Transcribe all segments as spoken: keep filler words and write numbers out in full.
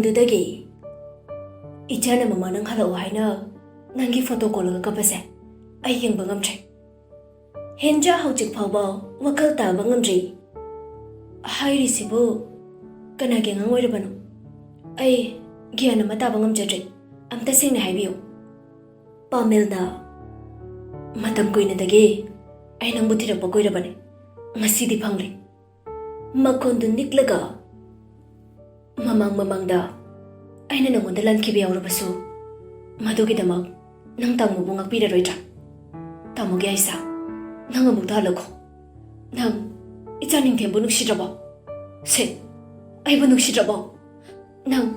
ꯑꯗꯨꯗꯒꯤ ꯏꯆꯥꯅ "ꯃꯃꯥ, ꯅꯪ ꯍꯜꯂꯛꯑꯣ" ꯍꯥꯏꯅ ꯅꯪꯒꯤ ꯐꯣꯇꯣ ꯀꯣꯜꯂꯒ ꯀꯞꯄꯁꯦ ꯑꯩ ꯌꯦꯡꯕ ꯉꯝꯗ꯭ꯔꯦ꯫ ꯍꯦꯟꯖꯥ ꯍꯧꯖꯤꯛ ꯐꯥꯎꯕ ꯋꯥꯈꯜ ꯇꯥꯕ ꯉꯝꯗ꯭ꯔꯤ꯫ ꯍꯥꯏꯔꯤꯁꯤꯕꯨ ꯀꯅꯥꯒꯤ ꯑꯉꯥꯡ ꯑꯣꯏꯔꯕꯅꯣ? ꯑꯩ ꯒ꯭ꯌꯥꯟ ꯑꯃ ꯇꯥꯕ ꯉꯝꯖꯗ꯭ꯔꯦ꯫ ꯑꯝꯇ ꯁꯦꯡꯅ ꯍꯥꯏꯕꯤꯌꯨ꯫ ꯄꯥꯃꯦꯜꯅ, "ꯃꯇꯝ ꯀꯨꯏꯅꯗꯒꯤ ꯑꯩ ꯅꯪꯕꯨ ꯊꯤꯔꯛꯄ ꯀꯨꯏꯔꯕꯅꯤ꯫ ꯉꯁꯤꯗꯤ ꯐꯪꯂꯦ꯫" ꯃꯈꯣꯟꯗꯨ ꯅꯤꯛꯂꯒ, "ꯃꯃꯥꯡ ꯃꯃꯥꯡꯗ ꯑꯩꯅ ꯅꯪꯉꯣꯟꯗ ꯂꯥꯟꯈꯤꯕ ꯌꯥꯎꯔꯕꯁꯨ, ꯃꯗꯨꯒꯤꯗꯃꯛ ꯅꯪ ꯇꯥꯃꯣꯕꯨ ꯉꯥꯛꯄꯤꯔꯔꯣꯏꯗ꯭ꯔꯥ? ꯇꯥꯃꯣꯒꯤ ꯑꯥꯏꯁꯥ, ꯅꯪ ꯑꯃꯨꯛꯇ ꯍꯜꯂꯛꯈꯣ꯫ ꯅꯪ ꯏꯆꯥ ꯅꯤꯡꯊꯦꯝꯕꯨ ꯅꯨꯡꯁꯤꯗ꯭ꯔꯕꯣ? ꯁꯦ, ꯑꯩꯕꯨ ꯅꯨꯡꯁꯤꯗ꯭ꯔꯕꯣ? ꯅꯪ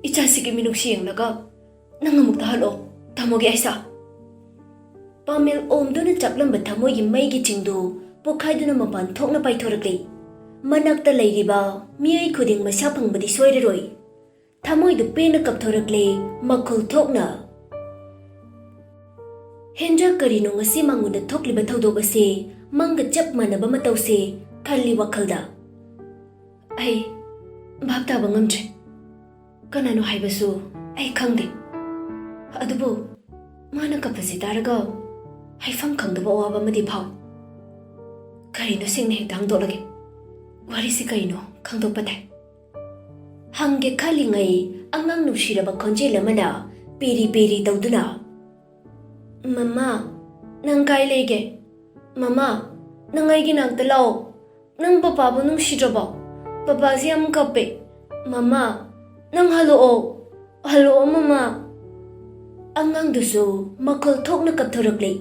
ꯏꯆꯥꯁꯤꯒꯤ ꯃꯤꯅꯨꯡꯁꯤ ꯌꯦꯡꯂꯒ ꯅꯪ ꯑꯃꯨꯛꯇ ꯍꯜꯂꯛꯑꯣ, ꯇꯥꯃꯣꯒꯤ ꯑꯥꯏꯁꯥ꯫" ꯄꯥꯃꯦꯜ ꯑꯣꯝꯗꯨꯅ ꯆꯥꯛꯂꯝꯕ ꯊꯃꯣꯏꯒꯤ ꯃꯩꯒꯤ ꯆꯤꯡꯗꯨ ꯄꯣꯛꯈꯥꯏꯗꯨꯅ ꯃꯄꯥꯟ ꯊꯣꯛꯅ ꯄꯥꯏꯊꯣꯔꯛꯂꯤ꯫ ꯃꯅꯥꯛꯇ ꯂꯩꯔꯤꯕ ꯃꯤꯑꯣꯏ ꯈꯨꯗꯤꯡ ꯃꯁꯥ ꯐꯪꯕꯗꯤ ꯁꯣꯏꯔꯔꯣꯏ꯫ ꯊꯃꯣꯏꯗꯨ ꯄꯦꯟꯅ ꯀꯞꯊꯣꯔꯛꯂꯦ, ꯃꯈꯣꯜ ꯊꯣꯛꯅ꯫ ꯍꯦꯟꯖꯥ, ꯀꯔꯤꯅꯣ ꯉꯁꯤ ꯃꯉꯣꯟꯗ ꯊꯣꯛꯂꯤꯕ ꯊꯧꯗꯣꯛ ꯑꯁꯤ? ꯃꯪꯒ ꯆꯞ ꯃꯥꯟꯅꯕ ꯃꯇꯧꯁꯦ ꯈꯜꯂꯤ ꯋꯥꯈꯜꯗ꯫ ꯑꯩ ꯚꯥꯞ ꯇꯥꯕ ꯉꯝꯗ꯭ꯔꯦ꯫ ꯀꯅꯥꯅꯣ ꯍꯥꯏꯕꯁꯨ ꯑꯩ ꯈꯪꯗꯦ꯫ ꯑꯗꯨꯕꯨ ꯃꯥꯅ ꯀꯞꯄꯁꯤ ꯇꯥꯔꯒ ꯍꯥꯏꯐꯝ ꯈꯪꯗꯕ ꯑꯋꯥꯕ ꯑꯃꯗꯤ ꯐꯥꯎꯏ꯫ ꯀꯔꯤꯅꯣ, ꯁꯦꯡꯅ ꯍꯦꯛꯇ ꯍꯥꯡꯗꯣꯛꯂꯒꯦ꯫ ꯋꯥꯔꯤꯁꯤ ꯀꯔꯤꯅꯣ ꯈꯪꯗꯣꯛꯄ ꯇꯥꯏ꯫ ꯍꯪꯒꯦ ꯈꯜꯂꯤꯉꯩ ꯑꯉꯥꯡ ꯅꯨꯡꯁꯤꯔꯕ ꯈꯣꯟꯖꯦꯜ ꯑꯃꯅ ꯄꯦꯔꯤ ꯄꯦꯔꯤ ꯇꯧꯗꯨꯅ, "ꯃꯃꯥ, ꯅꯪ ꯀꯥꯏ ꯂꯩꯒꯦ? ꯃꯃꯥ, ꯅꯪ ꯑꯩꯒꯤ ꯅꯥꯛꯇ ꯂꯥꯛꯑꯣ꯫ ꯅꯪ ꯄꯄꯥꯕꯨ ꯅꯨꯡꯁꯤꯗ꯭ꯔꯕꯣ? ꯄꯄꯥꯁꯤ ꯌꯥꯝ ꯀꯞꯄꯦ꯫ ꯃꯃꯥ, ꯅꯪ ꯍꯜꯂꯛꯑꯣ꯫ ꯍꯜꯂꯛꯑꯣ, ꯃꯃꯥ꯫" ꯑꯉꯥꯡꯗꯨꯁꯨ ꯃꯈꯣꯜ ꯊꯣꯛꯅ ꯀꯞꯊꯣꯔꯛꯂꯦ꯫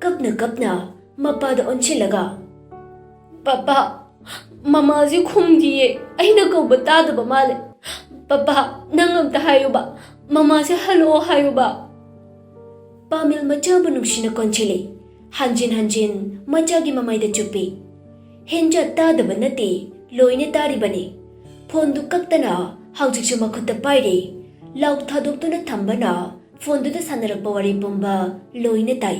ꯀꯞꯅ ꯀꯞꯅ ꯃꯄꯥꯗ ꯑꯣꯟꯁꯤꯜꯂꯒ, "ꯄꯄꯥ, ꯃꯃꯥꯁꯤ ꯈꯨꯝꯗꯤꯌꯦ꯫ ꯑꯩꯅ ꯀꯧꯕ ꯇꯥꯗꯕ ꯃꯥꯜꯂꯦ꯫ ꯄꯄꯥ, ꯅꯪ ꯑꯝꯇ ꯍꯥꯏꯌꯨꯕ꯫ ꯃꯃꯥꯁꯦ ꯍꯜꯂꯛꯑꯣ ꯍꯥꯏꯌꯨꯕ꯫" ꯄꯥꯃꯦꯜ ꯃꯆꯥꯕꯨ ꯅꯨꯡꯁꯤꯅ ꯀꯣꯟꯁꯤꯜꯂꯤ꯫ ꯍꯟꯖꯤꯟ ꯍꯟꯖꯤꯟ ꯃꯆꯥꯒꯤ ꯃꯃꯥꯏꯗ ꯆꯨꯞꯄꯤ꯫ ꯍꯦꯟꯖꯥ ꯇꯥꯗꯕ ꯅꯠꯇꯦ, ꯂꯣꯏꯅ ꯇꯥꯔꯤꯕꯅꯤ꯫ ꯐꯣꯟꯗꯨ ꯀꯛꯇꯅ ꯍꯧꯖꯤꯛꯁꯨ ꯃꯈꯨꯠꯇ ꯄꯥꯏꯔꯤ꯫ ꯂꯥꯎ ꯊꯥꯗꯣꯛꯇꯨꯅ ꯊꯝꯕꯅ ꯐꯣꯟꯗꯨꯗ ꯁꯥꯟꯅꯔꯛꯄ ꯋꯥꯔꯤ ꯄꯨꯝꯕ ꯂꯣꯏꯅ ꯇꯥꯏ꯫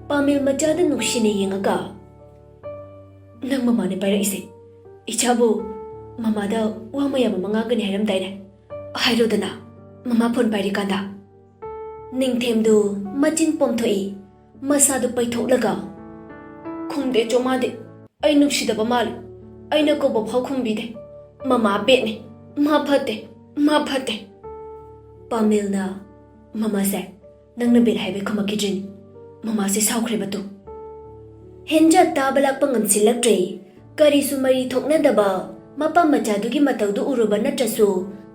ꯄꯥꯃꯦꯜ ꯃꯆꯥꯗ ꯅꯨꯡꯁꯤꯅ ꯌꯦꯡꯉꯒ, "ꯅꯪ ꯃꯃꯥꯅꯦ ꯄꯥꯏꯔꯛꯏꯁꯦ꯫ ꯏꯆꯥꯕꯨ ꯃꯃꯥꯗ ꯋꯥ ꯃꯌꯥꯝ ꯑꯃ ꯉꯥꯡꯒꯅꯤ ꯍꯥꯏꯔꯝꯗꯥꯏꯅꯦ? ꯍꯥꯏꯔꯣꯗꯅ, ꯃꯃꯥ ꯐꯣꯟ ꯄꯥꯏꯔꯤꯀꯥꯟꯗ꯫ ꯅꯤꯡꯊꯦꯝꯗꯨ ꯃꯆꯤꯟ ꯄꯣꯝꯊꯣꯛꯏ, ꯃꯁꯥꯗꯨ ꯄꯩꯊꯣꯛꯂꯒ, "ꯈꯨꯝꯗꯦ ꯆꯣ ꯃꯥꯗꯤ, ꯑꯩ ꯅꯨꯡꯁꯤꯗꯕ ꯃꯥꯜꯂꯤ, ꯑꯩꯅ ꯀꯧꯕ ꯐꯥꯎ ꯈꯨꯝꯕꯤꯗꯦ꯫ ꯃꯃꯥ ꯕꯦꯠꯅꯤ, ꯃꯥ ꯐꯠꯇꯦ, ꯃꯥ ꯐꯠꯇꯦ꯫" ꯄꯥꯃꯦꯜꯅ, "ꯃꯃꯥꯁꯦ, ꯅꯪꯅ ꯕꯦꯠ ꯍꯥꯏꯕꯩ ꯈꯨꯝꯃꯛꯈꯤꯗ꯭ꯔꯤꯅꯤ꯫ ꯃꯃꯥꯁꯦ ꯁꯥꯎꯈ꯭ꯔꯦꯕ ꯇꯨ꯫" ꯍꯦꯟꯖꯥ ꯇꯥꯕ ꯂꯥꯛꯄ ꯉꯝꯁꯤꯜꯂꯛꯇ꯭ꯔꯦ꯫ ꯀꯔꯤꯁꯨ ꯃꯔꯤ ꯊꯣꯛꯅꯗꯕ ꯃꯄꯥ ꯃꯆꯥꯗꯨꯒꯤ ꯃꯇꯧꯗꯨ ꯎꯔꯨꯕ ꯅꯠꯇ꯭ꯔꯁꯨ,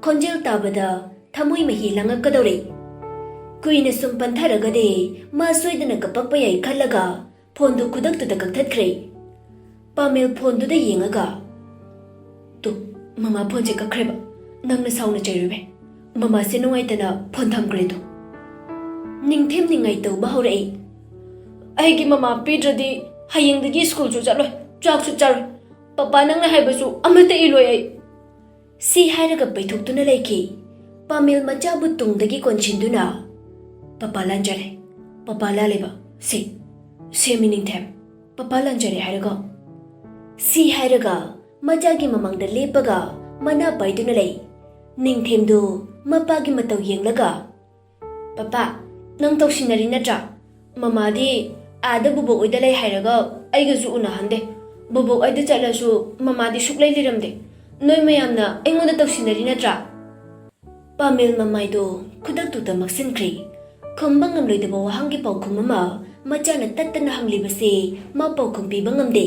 ꯈꯣꯟꯖꯦꯜ ꯇꯥꯕꯗ ꯊꯃꯣꯏ ꯃꯍꯤ ꯂꯥꯡꯉꯛꯀꯗꯧꯔꯦ꯫ ꯀꯨꯏꯅ ꯁꯨꯝ ꯄꯟꯊꯔꯒꯗꯤ ꯃꯥ ꯁꯣꯏꯗꯅ ꯀꯞꯄꯛꯄ ꯌꯥꯏ ꯈꯜꯂꯒ ꯐꯣꯟꯗꯨ ꯈꯨꯗꯛꯇꯨꯗ ꯀꯛꯊꯠꯈ꯭ꯔꯦ꯫ ꯄꯥꯃꯦꯜ ꯐꯣꯟꯗꯨꯗ ꯌꯦꯡꯉꯒ, "ꯇꯨ, ꯃꯃꯥ ꯐꯣꯟꯁꯦ ꯀꯛꯈ꯭ꯔꯦꯕ꯫ ꯅꯪꯅ ꯁꯥꯎꯅ ꯆꯩꯔꯨꯕꯦ꯫ ꯃꯃꯥꯁꯦ ꯅꯨꯡꯉꯥꯏꯇꯅ ꯐꯣꯟ ꯊꯝꯈ꯭ꯔꯦ ꯇꯨ꯫" ꯅꯤꯡꯊꯦꯝ ꯅꯤꯡꯉꯥꯏ ꯇꯧꯕ ꯍꯧꯔꯛꯏ꯫ "ꯑꯩꯒꯤ ꯃꯃꯥ ꯄꯤꯗ꯭ꯔꯗꯤ ꯍꯌꯦꯡꯗꯒꯤ ꯁ꯭ꯀꯨꯜꯁꯨ ꯆꯠꯂꯣꯏ, ꯆꯥꯛꯁꯨ ꯆꯥꯔꯣꯏ꯫ ꯄꯄꯥ, ꯅꯪꯅ ꯍꯥꯏꯕꯁꯨ ꯑꯃꯠꯇ ꯏꯜꯂꯣꯏ ꯑꯩ꯫" ꯁꯤ ꯍꯥꯏꯔꯒ ꯄꯩꯊꯣꯛꯇꯨꯅ ꯂꯩꯈꯤ꯫ ꯄꯥꯃꯦꯜ ꯃꯆꯥꯕꯨ ꯇꯨꯡꯗꯒꯤ ꯀꯣꯟꯁꯤꯟꯗꯨꯅ, "ꯄꯄꯥ ꯂꯥꯟꯖꯔꯦ, ꯄꯄꯥ ꯂꯥꯜꯂꯦꯕ, ꯁꯤ, ꯁꯦ ꯃꯤ ꯅꯤꯡꯊꯦꯝ, ꯄꯄꯥ ꯂꯥꯟꯖꯔꯦ ꯍꯥꯏꯔꯒ꯫" ꯁꯤ ꯍꯥꯏꯔꯒ ꯃꯆꯥꯒꯤ ꯃꯃꯥꯡꯗ ꯂꯦꯞꯄꯒ ꯃꯅꯥ ꯄꯥꯏꯗꯨꯅ ꯂꯩ꯫ ꯅꯤꯡꯊꯦꯝꯗꯨ ꯃꯄꯥꯒꯤ ꯃꯇꯧ ꯌꯦꯡꯂꯒ, "ꯄꯄꯥ, ꯅꯪ ꯇꯧꯁꯤꯟꯅꯔꯤ ꯅꯠꯇ꯭ꯔꯥ? ꯃꯃꯥꯗꯤ ꯑꯥꯗ ꯕꯨꯕꯣꯛ ꯍꯣꯏꯗ ꯂꯩ ꯍꯥꯏꯔꯒ ꯑꯩꯒꯁꯨ ꯎꯅꯍꯟꯗꯦ꯫ ꯕꯨꯕꯣꯛ ꯍꯣꯏꯗ ꯆꯠꯂꯁꯨ ꯃꯃꯥꯗꯤ ꯁꯨꯛꯂꯩ ꯂꯩꯔꯝꯗꯦ꯫ ꯅꯣꯏ ꯃꯌꯥꯝꯅ ꯑꯩꯉꯣꯟꯗ ꯇꯧꯁꯤꯟꯅꯔꯤ ꯅꯠꯇ꯭ꯔꯥ?" ꯄꯥꯃꯦꯜ ꯃꯃꯥꯏꯗꯣ ꯈꯨꯗꯛꯇꯨꯗ ꯃꯛꯁꯤꯟꯈ꯭ꯔꯦ꯫ ꯈꯨꯝꯕ ꯉꯝꯂꯣꯏꯗꯕ ꯋꯥꯍꯪꯒꯤ ꯄꯥꯎꯈꯨꯝ ꯑꯃ ꯃꯆꯥꯅ ꯇꯠꯇꯅ ꯍꯪꯂꯤꯕꯁꯦ ꯃꯥ ꯄꯥꯎꯈꯨꯝ ꯄꯤꯕ ꯉꯝꯗꯦ꯫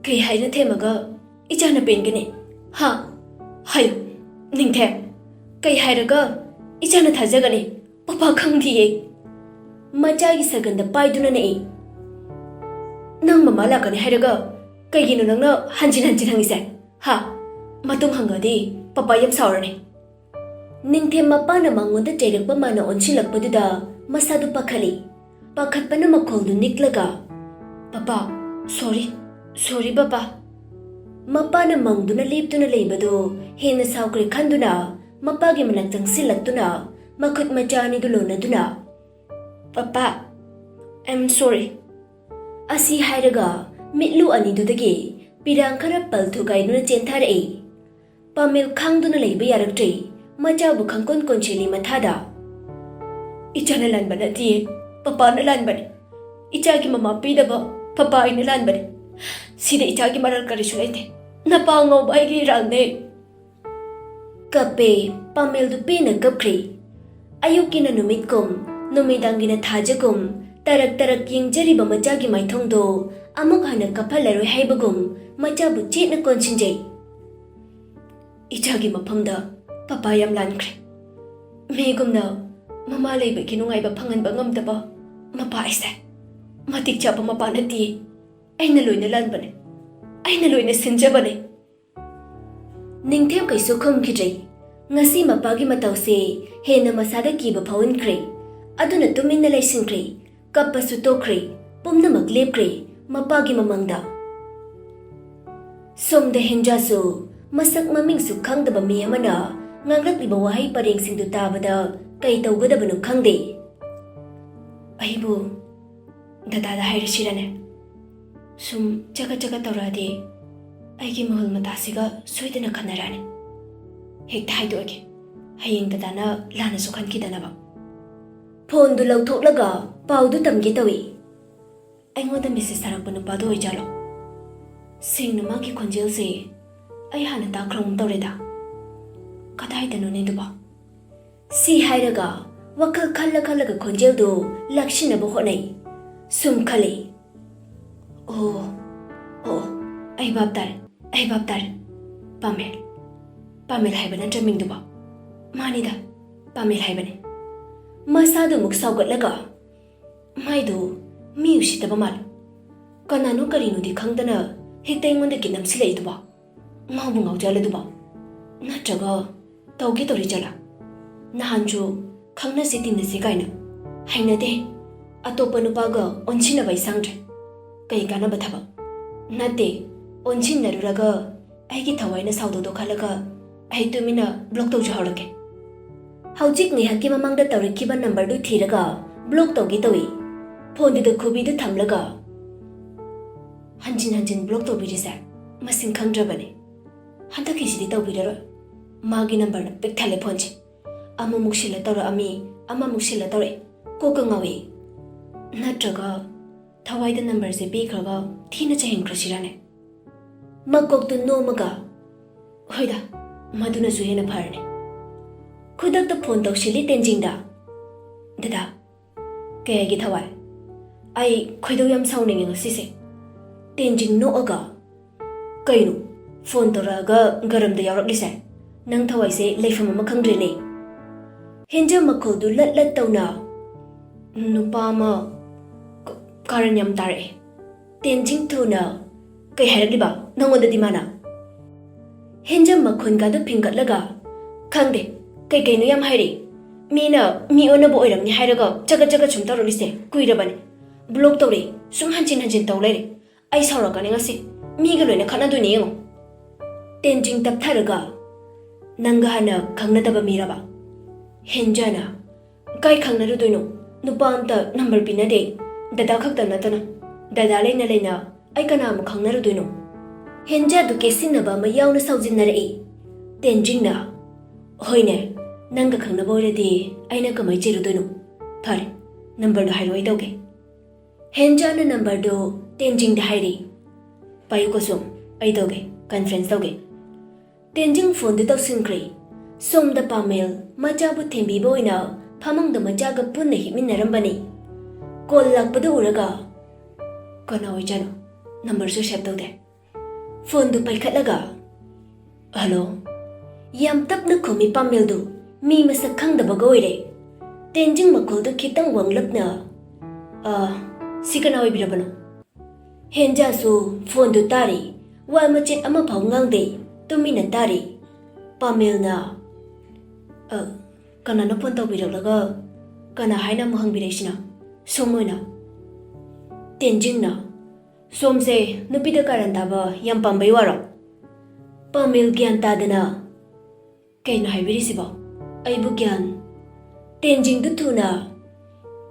"ꯀꯩ ꯍꯥꯏꯅ ꯊꯦꯝꯃꯒ ꯏꯆꯥꯅ ꯄꯦꯟꯒꯅꯤ? ꯍꯥ? ꯍꯥꯏꯌꯨ, ꯅꯤꯡꯊꯦꯝ꯫ ꯀꯩ ꯍꯥꯏꯔꯒ ꯏꯆꯥꯅ ꯊꯥꯖꯒꯅꯤ? ꯄꯄꯥ ꯈꯪꯗꯤꯌꯦ꯫" ꯃꯆꯥꯒꯤ ꯁꯒꯟꯗ ꯄꯥꯏꯗꯨꯅ ꯅꯛꯏ꯫ "ꯅꯪ ꯃꯃꯥ ꯂꯥꯛꯀꯅꯤ ꯍꯥꯏꯔꯒ ꯀꯩꯒꯤꯅꯣ ꯅꯪꯅ ꯍꯟꯖꯤꯟ ꯍꯟꯖꯤꯟ ꯍꯪꯉꯤꯁꯦ? ꯍꯥ? ꯃꯇꯨꯡ ꯍꯪꯉꯗꯤ ꯄꯄꯥ ꯌꯥꯝ ꯁꯥꯎꯔꯅꯤ꯫" ꯅꯤꯡꯊꯦꯝ ꯃꯄꯥꯅ ꯃꯉꯣꯟꯗ ꯆꯩꯔꯛꯄ ꯃꯥꯅ ꯑꯣꯟꯁꯤꯜꯂꯛꯄꯗꯨꯗ ꯃꯁꯥꯗꯨ ꯄꯥꯈꯠꯂꯤ꯫ ꯄꯥꯈꯠꯄꯅ ꯃꯈꯣꯜꯗꯨ ꯅꯤꯛꯂꯒ, "ꯄꯄꯥ, sorry, sorry ꯄꯄꯥ꯫" ꯃꯄꯥꯅ ꯃꯪꯗꯨꯅ ꯂꯦꯞꯇꯨꯅ ꯂꯩꯕꯗꯨ ꯍꯦꯟꯅ ꯁꯥꯎꯈ꯭ꯔꯦ ꯈꯟꯗꯨꯅ ꯃꯄꯥꯒꯤ ꯃꯅꯥꯛ ꯆꯪꯁꯤꯜꯂꯛꯇꯨꯅ ꯃꯈꯨꯠ ꯃꯆꯥ ꯑꯅꯤꯗꯨ ꯂꯣꯟꯅꯗꯨꯅ, "ꯄꯄꯥ, I'm sorry" ꯑꯁꯤ ꯍꯥꯏꯔꯒ ꯃꯤꯠꯂꯨ ꯑꯅꯤꯗꯨꯗꯒꯤ ꯄꯤꯔꯥꯡ ꯈꯔ ꯄꯜ ꯊꯨꯒꯥꯏꯗꯨꯅ ꯆꯦꯟꯊꯔꯛꯏ꯫ ꯄꯥꯃꯦꯜ ꯈꯥꯡꯗꯨꯅ ꯂꯩꯕ ꯌꯥꯔꯛꯇ꯭ꯔꯦ꯫ ꯃꯆꯥꯕꯨ ꯈꯪꯀꯣꯟ ꯀꯣꯟꯁꯤꯜꯂꯤ ꯃꯊꯥꯗ꯫ "ꯏꯆꯥꯅ ꯂꯥꯟꯕ ꯅꯠꯇꯤꯌꯦ, ꯄꯄꯥꯅ ꯂꯥꯟꯕꯅꯦ꯫ ꯏꯆꯥꯒꯤ ꯃꯃꯥ ꯄꯤꯗꯕ ꯄꯄꯥ ꯑꯩꯅ ꯂꯥꯟꯕꯅꯦ꯫ ꯁꯤꯗ ꯏꯆꯥꯒꯤ ꯃꯔꯜ ꯀꯔꯤꯁꯨ ꯂꯩꯇꯦ꯫ ꯅꯄꯥ ꯉꯧꯕ ꯑꯩꯒꯤ ꯏꯔꯥꯜꯅꯦ꯫" ꯀꯞꯄꯦ꯫ ꯄꯥꯃꯦꯜꯗꯨ ꯄꯦꯟꯅ ꯀꯞꯈ꯭ꯔꯦ꯫ ꯑꯌꯨꯛꯀꯤꯅ ꯅꯨꯃꯤꯠꯀꯨꯝ, ꯅꯨꯃꯤꯗꯥꯡꯒꯤꯅ ꯊꯥꯖꯒꯨꯝ, ꯇꯔꯛ ꯇꯔꯛ ꯌꯦꯡꯖꯔꯤꯕ ꯃꯆꯥꯒꯤ ꯃꯥꯏꯊꯣꯡꯗꯣ ꯑꯃꯨꯛ ꯍꯟꯅ ꯀꯞꯍꯜꯂꯔꯣꯏ ꯍꯥꯏꯕꯒꯨꯝ ꯃꯆꯥꯕꯨ ꯆꯦꯠꯅ ꯀꯣꯟꯁꯤꯟꯖꯩ꯫ "ꯏꯆꯥꯒꯤ ꯃꯐꯝꯗ ꯄꯄꯥ ꯌꯥꯝ ꯂꯥꯟꯈ꯭ꯔꯦ꯫ ꯃꯤꯒꯨꯝꯅ ꯃꯃꯥ ꯂꯩꯕꯒꯤ ꯅꯨꯡꯉꯥꯏꯕ ꯐꯪꯍꯟꯕ ꯉꯝꯗꯕ ꯃꯄꯥ ꯑꯩꯁꯦ ꯃꯇꯤꯛ ꯆꯥꯕ ꯃꯄꯥ ꯅꯠꯇꯤꯌꯦ꯫ ꯑꯩꯅ ꯂꯣꯏꯅ ꯂꯥꯟꯕꯅꯦ꯫ ꯑꯩꯅ ꯂꯣꯏꯅ ꯁꯤꯟꯖꯕꯅꯦ꯫" ꯅꯤꯡꯊꯦꯝ ꯀꯩꯁꯨ ꯈꯨꯝꯈꯤꯗ꯭ꯔꯦ꯫ ꯉꯁꯤ ꯃꯄꯥꯒꯤ ꯃꯇꯧꯁꯦ ꯍꯦꯟꯅ ꯃꯁꯥꯗ ꯀꯤꯕ ꯐꯥꯎꯍꯟꯈ꯭ꯔꯦ꯫ ꯑꯗꯨꯅ ꯇꯨꯃꯤꯟꯅ ꯂꯩꯁꯤꯟꯈ꯭ꯔꯦ꯫ ꯀꯞꯄꯁꯨ ꯇꯣꯛꯈ꯭ꯔꯦ꯫ ꯄꯨꯝꯅꯃꯛ ꯂꯦꯞꯈ꯭ꯔꯦ ꯃꯄꯥꯒꯤ ꯃꯃꯥꯡꯗ꯫ ꯁꯣꯝꯗ ꯍꯦꯟꯖꯥꯁꯨ ꯃꯁꯛ ꯃꯃꯤꯡꯁꯨ ꯈꯪꯗꯕ ꯃꯤ ꯑꯃꯅ ꯉꯥꯡꯂꯛꯂꯤꯕ ꯋꯥꯍꯩ ꯄꯔꯦꯡꯁꯤꯡꯗꯨ ꯇꯥꯕꯗ ꯀꯩ ꯇꯧꯒꯗꯕꯅꯣ ꯈꯪꯗꯦ꯫ "ꯑꯩꯕꯨ ꯗꯗꯥꯗ ꯍꯥꯏꯔꯁꯤꯔꯅꯦ? ꯁꯨꯝ ꯆꯒꯠ ꯆꯒꯠ ꯇꯧꯔꯛꯑꯗꯤ ꯑꯩꯒꯤ ꯃꯍꯨꯜ ꯃꯇꯥꯁꯤꯒ ꯁꯣꯏꯗꯅ ꯈꯟꯅꯔꯛꯑꯅꯤ꯫ ꯍꯦꯛꯇ ꯍꯥꯏꯗꯣꯛꯑꯒꯦ, ꯍꯌꯦꯡ ꯗꯗꯥꯅ ꯂꯥꯟꯅꯁꯨ ꯈꯟꯈꯤꯗꯅꯕ꯫" ꯐꯣꯟꯗꯨ ꯂꯧꯊꯣꯛꯂꯒ ꯄꯥꯎꯗꯨ ꯇꯝꯒꯦ ꯇꯧꯏ꯫ "ꯑꯩꯉꯣꯟꯗ ꯃꯦꯁꯦꯖ ꯊꯥꯔꯛꯄ ꯅꯨꯄꯥꯗꯣ ꯑꯣꯏꯖꯥꯠꯂꯣ? ꯁꯦꯡꯅ ꯃꯥꯒꯤ ꯈꯣꯟꯖꯦꯜꯁꯦ ꯑꯩ ꯍꯥꯟꯅ ꯇꯥꯈ꯭ꯔꯒꯨꯝ ꯇꯧꯔꯦꯗ꯫ ꯀꯗꯥꯏꯗꯅꯣꯅꯦ ꯑꯗꯨꯕꯣ?" ꯁꯤ ꯍꯥꯏꯔꯒ ꯋꯥꯈꯜ ꯈꯜꯂ ꯈꯜꯂꯒ ꯈꯣꯟꯖꯦꯜꯗꯨ ꯂꯥꯛꯁꯤꯟꯅꯕ ꯍꯣꯠꯅꯩ꯫ ꯁꯨꯝ ꯈꯜꯂꯤ, "ꯑꯣ, ꯑꯣ, ꯑꯩ ꯚꯥꯞ ꯇꯥꯔꯦ, ꯑꯩ ꯚꯥꯞ ꯇꯥꯔꯦ꯫ ꯄꯥꯃꯦꯜ, ꯄꯥꯃꯦꯜ ꯍꯥꯏꯕ ꯅꯠꯇ꯭ꯔ ꯃꯤꯡꯗꯨꯕꯣ? ꯃꯥꯅꯤꯗ, ꯄꯥꯃꯦꯜ ꯍꯥꯏꯕꯅꯦ꯫" ꯃꯁꯥꯗꯨ ꯑꯃꯨꯛ ꯁꯥꯎꯒꯠꯂꯒ, "ꯃꯥꯏꯗꯨ ꯃꯤ ꯎꯁꯤꯠꯇꯕ ꯃꯥꯜꯂꯦ꯫ ꯀꯅꯥꯅꯣ ꯀꯔꯤꯅꯣꯗꯤ ꯈꯪꯗꯅ ꯍꯦꯛꯇ ꯑꯩꯉꯣꯟꯗ ꯀꯤꯠ ꯅꯝꯁꯤꯜꯂꯛꯏꯗꯨꯕꯣ? ꯉꯥꯎꯕꯨ ꯉꯥꯎꯖꯥꯠꯂꯗꯨꯕꯣ? ꯅꯠꯇ꯭ꯔꯒ ꯇꯧꯒꯦ ꯇꯧꯔꯤ ꯖꯥꯠꯂꯥ? ꯅꯍꯥꯟꯁꯨ ꯈꯪꯅꯁꯤ ꯇꯤꯟꯅꯁꯤ ꯀꯥꯏꯅ꯫ ꯍꯩꯅꯗꯦ꯫ ꯑꯇꯣꯞꯄ ꯅꯨꯄꯥꯒ ꯑꯣꯟꯁꯤꯟꯅꯕ ꯑꯩ ꯁꯪꯗ꯭ꯔꯦ꯫ ꯀꯩ ꯀꯥꯟꯅꯕ ꯊꯕꯛ? ꯅꯠꯇꯦ, ꯑꯣꯟꯁꯤꯟꯅꯔꯨꯔꯒ ꯑꯩꯒꯤ ꯊꯋꯥꯏꯅ ꯁꯥꯎꯗꯣꯛꯇꯣ ꯈꯜꯂꯒ ꯑꯩ ꯇꯨꯃꯤꯟꯅ ꯕ꯭ꯂꯣꯛ ꯇꯧꯖꯍꯧꯔꯒꯦ꯫" ꯍꯧꯖꯤꯛ ꯉꯥꯏꯍꯥꯛꯀꯤ ꯃꯃꯥꯡꯗ ꯇꯧꯔꯛꯈꯤꯕ ꯅꯝꯕꯔꯗꯨ ꯊꯤꯔꯒ ꯕ꯭ꯂꯣꯛ ꯇꯧꯒꯦ ꯇꯧꯏ꯫ ꯐꯣꯟꯗꯨꯗ ꯈꯨꯕꯤꯗꯨ ꯊꯝꯂꯒ, "ꯍꯟꯖꯤꯟ ꯍꯟꯖꯤꯟ ꯕ꯭ꯂꯣꯛ ꯇꯧꯕꯤꯔꯤꯁꯦ ꯃꯁꯤꯡ ꯈꯪꯗ꯭ꯔꯕꯅꯤ꯫ ꯍꯟꯗꯛꯀꯤꯁꯤꯗꯤ ꯇꯧꯕꯤꯔꯔꯣꯏ꯫ ꯃꯥꯒꯤ ꯅꯝꯕꯔꯅ ꯄꯤꯛ ꯊꯜꯂꯦ ꯐꯣꯟꯁꯦ꯫ ꯑꯃꯃꯨꯛ ꯁꯤꯜꯂ ꯇꯧꯔꯛꯑꯝꯃꯤ, ꯑꯃꯃꯨꯛ ꯁꯤꯜꯂ ꯇꯧꯔꯛꯑꯦ꯫ ꯀꯣꯛꯀ ꯉꯥꯎꯏ꯫ ꯅꯠꯇ꯭ꯔꯒ ꯊꯋꯥꯏꯗ ꯅꯝꯕꯔꯁꯦ ꯄꯤꯈ꯭ꯔꯒ ꯊꯤꯅ ꯆꯩꯍꯟꯈ꯭ꯔꯁꯤꯔꯥꯅꯦ? ꯃꯀꯣꯛꯇꯨ ꯅꯣꯝꯃꯒ, "ꯍꯣꯏꯗ, ꯃꯗꯨꯅꯁꯨ ꯍꯦꯟꯅ ꯐꯔꯅꯤ꯫" ꯈꯨꯗꯛꯇ ꯐꯣꯟ ꯇꯧꯁꯤꯜꯂꯤ ꯇꯦꯟꯖꯤꯡꯗ꯫ "ꯗꯗꯥ, ꯀꯩ ꯍꯥꯏꯒꯦ ꯊꯋꯥꯏ? ꯑꯩ ꯈꯣꯏꯗꯧ ꯌꯥꯝ ꯁꯥꯎꯅꯤꯡꯉꯦ ꯉꯁꯤꯁꯦ꯫" ꯇꯦꯟꯖꯤꯡ ꯅꯣꯛꯑꯒ, "ꯀꯩꯅꯣ? ꯐꯣꯟ ꯇꯧꯔꯛꯑꯒ ꯒꯔꯝꯗ ꯌꯥꯎꯔꯛꯂꯤꯁꯦ? ꯅꯪ ꯊꯋꯥꯏꯁꯦ ꯂꯩꯐꯝ ꯑꯃ ꯈꯪꯗ꯭ꯔꯦꯅꯦ꯫" ꯍꯦꯟꯖꯥ ꯃꯈꯣꯜꯗꯨ ꯂꯠ ꯂꯠ ꯇꯧꯅ, "ꯅꯨꯄꯥ ꯑꯃ ꯀ-, ꯀꯥꯔꯟ ꯌꯥꯝ ꯇꯥꯔꯛꯑꯦ꯫" ꯇꯦꯟꯖꯤꯡ ꯊꯨꯅ, "ꯀꯩ ꯍꯥꯏꯔꯛꯂꯤꯕ ꯅꯪꯉꯣꯟꯗꯗꯤ ꯃꯥꯅ?" ꯍꯦꯟꯖꯥ ꯃꯈꯣꯟꯒꯗꯨ ꯐꯤꯡꯒꯠꯂꯒ, "ꯈꯪꯗꯦ, ꯀꯩ ꯀꯩꯅꯣ ꯌꯥꯝ ꯍꯥꯏꯔꯤ꯫ ꯃꯤꯅ ꯃꯤ ꯑꯣꯟꯅꯕ ꯑꯣꯏꯔꯝꯅꯤ ꯍꯥꯏꯔꯒ ꯆꯒꯠ ꯆꯒꯠ ꯁꯨꯝ ꯇꯧꯔꯛꯂꯤꯁꯦ ꯀꯨꯏꯔꯕꯅꯤ꯫ ꯕ꯭ꯂꯣꯛ ꯇꯧꯔꯦ, ꯁꯨꯝ ꯍꯟꯖꯤꯟ ꯍꯟꯖꯤꯟ ꯇꯧ ꯂꯩꯔꯦ꯫ ꯑꯩ ꯁꯥꯎꯔꯛꯀꯅꯤ ꯉꯁꯤ, ꯃꯤꯒ ꯂꯣꯏꯅ ꯈꯠꯅꯗꯣꯏꯅꯦ ꯌꯦꯡꯉꯣ꯫" ꯇꯦꯟꯖꯤꯡ ꯇꯞꯊꯔꯒ, "ꯅꯪꯒ ꯍꯥꯟꯅ ꯈꯪꯅꯗꯕ ꯃꯤꯔꯕ?" ꯍꯦꯟꯖꯥꯅ, "ꯀꯥꯏ ꯈꯪꯅꯔꯨꯗꯣꯏꯅꯣ? ꯅꯨꯄꯥ ꯑꯝꯇ ꯅꯝꯕꯔ ꯄꯤꯅꯗꯦ, ꯗꯗꯥ ꯈꯛꯇ ꯅꯠꯇꯅ꯫ ꯗꯗꯥ ꯂꯩꯅ ꯂꯩꯅ ꯑꯩ ꯀꯅꯥ ꯑꯃ ꯈꯪꯅꯔꯨꯗꯣꯏꯅꯣ?" ꯍꯦꯟꯖꯥꯗꯨ ꯀꯦꯁꯤꯟꯅꯕ ꯑꯃ ꯌꯥꯎꯅ ꯁꯥꯎꯖꯤꯟꯅꯔꯛꯏ꯫ ꯇꯦꯟꯖꯤꯡꯅ, "ꯍꯣꯏꯅꯦ, ꯅꯪꯒ ꯈꯪꯅꯕ ꯑꯣꯏꯔꯗꯤ ꯑꯩꯅ ꯀꯃꯥꯏ ꯆꯦꯜꯂꯨꯗꯣꯏꯅꯣ? ꯐꯔꯦ, ꯅꯝꯕꯔꯗꯣ ꯍꯥꯏꯔꯣ, ꯑꯩ ꯇꯧꯒꯦ꯫" ꯍꯦꯟꯖꯥꯅ ꯅꯝꯕꯔꯗꯣ ꯇꯦꯟꯖꯤꯡꯗ ꯍꯥꯏꯔꯤ꯫ "ꯄꯥꯏꯌꯨꯀꯣ ꯁꯣꯝ, ꯑꯩ ꯇꯧꯒꯦ, ꯀꯟꯐ꯭ꯔꯦꯟꯁ ꯇꯧꯒꯦ꯫" ꯇꯦꯟꯖꯤꯡ ꯐꯣꯟꯗꯨ ꯇꯧꯁꯤꯟꯈ꯭ꯔꯦ꯫ ꯁꯣꯝꯗ ꯄꯥꯃꯦꯜ ꯃꯆꯥꯕꯨ ꯊꯦꯝꯕꯤꯕ ꯑꯣꯏꯅ ꯐꯃꯨꯡꯗ ꯃꯆꯥꯒ ꯄꯨꯟꯅ ꯍꯤꯞꯃꯤꯟꯅꯔꯝꯕꯅꯤ꯫ ꯀꯣꯜ ꯂꯥꯛꯄꯗꯨ ꯎꯔꯒ, "ꯀꯅꯥ ꯑꯣꯏꯖꯥꯠꯅꯣ? ꯅꯝꯕꯔꯁꯨ ꯁꯦꯚ ꯇꯧꯗꯦ꯫" ꯐꯣꯟꯗꯨ ꯄꯥꯏꯈꯠꯂꯒ, "ꯍꯜꯂꯣ?" ꯌꯥꯝ ꯇꯞꯅ ꯈꯨꯝꯃꯤ ꯄꯥꯃꯦꯜꯗꯨ, ꯃꯤ ꯃꯁꯛ ꯈꯪꯗꯕꯒ ꯑꯣꯏꯔꯦ꯫ ꯇꯦꯟꯖꯤꯡ ꯃꯈꯣꯜꯗꯨ ꯈꯤꯇꯪ ꯋꯥꯡꯂꯞꯅ, "ꯑ, ꯁꯤ ꯀꯅꯥ ꯑꯣꯏꯕꯤꯔꯕꯅꯣ?" ꯍꯦꯟꯖꯥꯁꯨ ꯐꯣꯟꯗꯨ ꯇꯥꯔꯤ, ꯋꯥ ꯃꯆꯦꯠ ꯑꯃꯐꯥꯎ ꯉꯥꯡꯗꯦ, ꯇꯨꯃꯤꯟꯅ ꯇꯥꯔꯤ꯫ ꯄꯥꯃꯦꯜꯅ, "ꯑ, ꯀꯅꯥꯅꯣ ꯐꯣꯟ ꯇꯧꯕꯤꯔꯛꯂꯒ ꯀꯅꯥ ꯍꯥꯏꯅ ꯑꯃꯨꯛ ꯍꯪꯕꯤꯔꯛꯏꯁꯤꯅ? ꯁꯣꯝ ꯑꯣꯏꯅ?" ꯇꯦꯟꯖꯤꯡꯅ, "ꯁꯣꯝꯁꯦ ꯅꯨꯄꯤꯗ ꯀꯥꯔꯟ ꯇꯥꯕ ꯌꯥꯝ ꯄꯥꯝꯕꯩ ꯋꯥꯔꯣ?" ꯄꯥꯃꯦꯜ ꯒ꯭ꯌꯥꯟ ꯇꯥꯗꯅ, "ꯀꯩꯅꯣ ꯍꯥꯏꯕꯤꯔꯤꯁꯤꯕꯣ? ꯑꯩꯕꯨ ꯒ꯭ꯌꯥꯟ?" ꯇꯦꯟꯖꯤꯡꯗꯨ ꯊꯨꯅ,